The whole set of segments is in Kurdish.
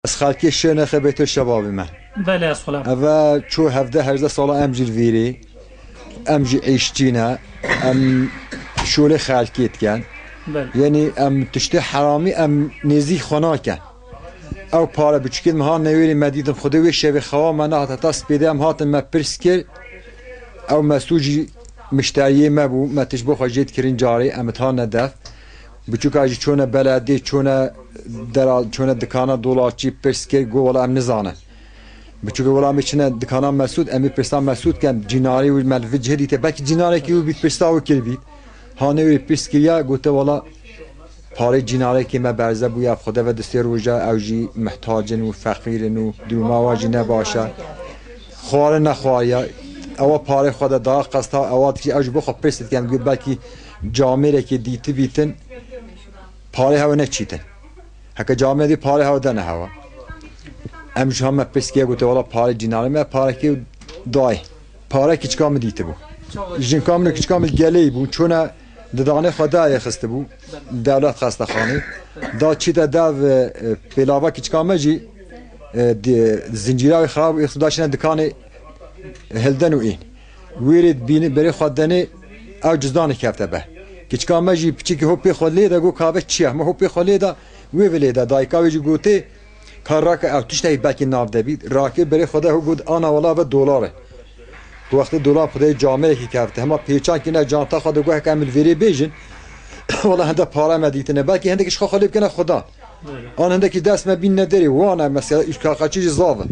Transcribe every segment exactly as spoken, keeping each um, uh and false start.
Ez xelkê Şêrnexê Beytê Şebabê me. Belê, ez xulam. Eve çû hevdeh hejdeh sala em jî li vîrê. Em jî îşçî ne. Em şolê xelkê dikin. Belê. Yanî em tiştê heramî em nêzî xwe nakin. Ew pare biçûkên me han newêrê me dîtin. Xwedê wê şevê xewa me nehat heta spêdê em hatin me pirs kir. Ew Mesûd jî mişteriyê me bû. Me tişt bo xwe jê dikirin carê. Em it hane def. Biçûka jî çûne beledê, çûne dera, çûne dikana dolatçî pirs kir, got, "Wela em nizanin." Biçûke, "Wela em ê çine dikana Mesûd, em ê pirsa Mesûd ken, cînarê wî me li vî cihê dîte, belkî cînarekî wî bît, pirsa wî kiribît." Hane wî pirs kiriya, gote, "Wela parê cînarekê me berze bûye, ev xwede ve du sê roja, ew jî mihtacin û feqîrin û duruma wa jî ne baş e. Xwarin nexwariya." Ewa parê xwe de daye qesta, ewa dikî ew ji bo xwe pirs dikin, got, "Belkî camêrekê dîtibîtin." Parê hewe neçîtin. Heke camêrê dî parê hewe dene hewe. Em ji heme piskiye gote, "Wela parê cînarê me, parekê dayê." Pare kiçika min dîtibû. Jinka min û kiçika min geleyî bûn. Çûne didanê xwe dayê xistibû. Dewlet xestexanê. Da çîte dev, e, pêlava kiçika me jî, e, di-, zincîra wê xirab û êxsû daşine dikanê hilden û ên. Wêrê dibîne berê xwe denê ew cizdanê kefte be. Kiçika me jî piçekî hopê xwe lê de got, "Ka ve çi ye?" Me hopê xwe lê de, wê ve lê de. Dayika wê jî gotê, "Ka rake ew tiştekî belkî nav de bît." Rake berê xwe de got, "Ana wela ve dolar e." Ku wextê dolar xwedê camêrekî kefte. Hema pêçan kine canta xwe de got, "Heke em li vêrê bêjin, wela hende para me dîtine. Belkî hindekî ji xwe xwe lê bikene xudan." An hindekî dest me bînne derê, wan e mesela, îş kaqaçî jî zav e.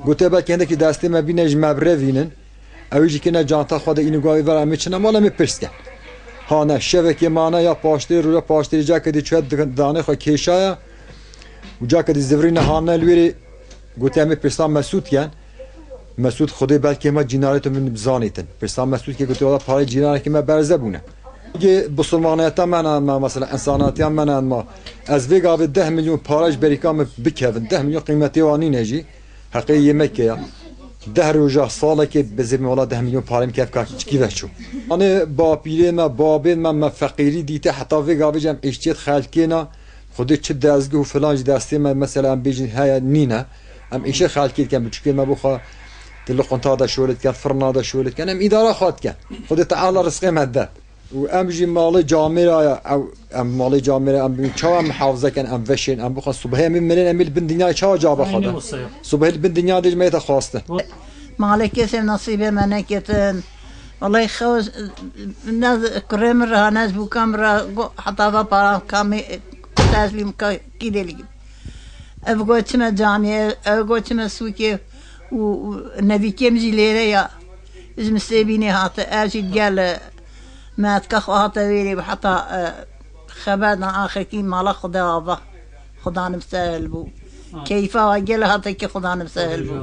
Gote, "Belkî hindekî destê me bîne ji me birevînin." Ew jî kine canta xwe de, înî gavê ver em ê çine mal, em ê pirs ken. Hane, şevekê mane ya paştê, roja paştê, cake dî çûye di-, danê xwe kêşaya û cake dî zivirîne hane li wêrê, gote, "Em ê pirsa Mesûd ken." Mesûd, "Xwedê belkê me cînarê tu min bizanîtin." Pirsa Mesûd kê, gote, "Wela parê cînareke me berze bûne." Gê bisilmaniyeta me ne ma, mesela, insanatiya me ne ma. Ez vê gavê deh milyon para ji berîka min bikevin, deh milyon qîmetê wan nîne jî. Heqê yemekê ya. Deh roja salekê bizê min wela deh milyon parê min kevka çikî ve çû. Anê bapîrê me, babê me, me feqîrî dîte, heta vê gavê jî em îşçiyet xelkê ne. Xwedê çi dezgeh û filan ji destê me, mesela, em bêjin heye nîne. Em îşê xelkê dikin, biçûkê me bo xwe di li qunta de şolê dikin, firna de şolê dikin. Em îdara xwe dikin. Xwedê Teala rizqê me de. Û em jî malê camêra ya, ew, em malê camêra, em bibîn çawa em mihafize ken, em veşên, em bixwin, subhê em ê mirin, em ê li bin dinyayê çawa caba xwe Aynen de? Wisa ya. Subhê li bin dinya de ji me yê te xwastin. Malê kesê nesîbê me neketin. Wallahî xew ne kurê min re, ne ji bûka min re, go-, heta va para kamê teslîm ka kî dê ligî. Ev go çime camiyê, ev go çime sûkê û, û nevîkê min jî lêre ya. Ji min sê bînê hate, ev jî gel, e, metka xwe hate wêrê bi heta, e, xeber dan axirkî mala xwe de ava. Xudanim sehil bû. Ha. Keyfa wa gel hate ki Xudanim sehil bû.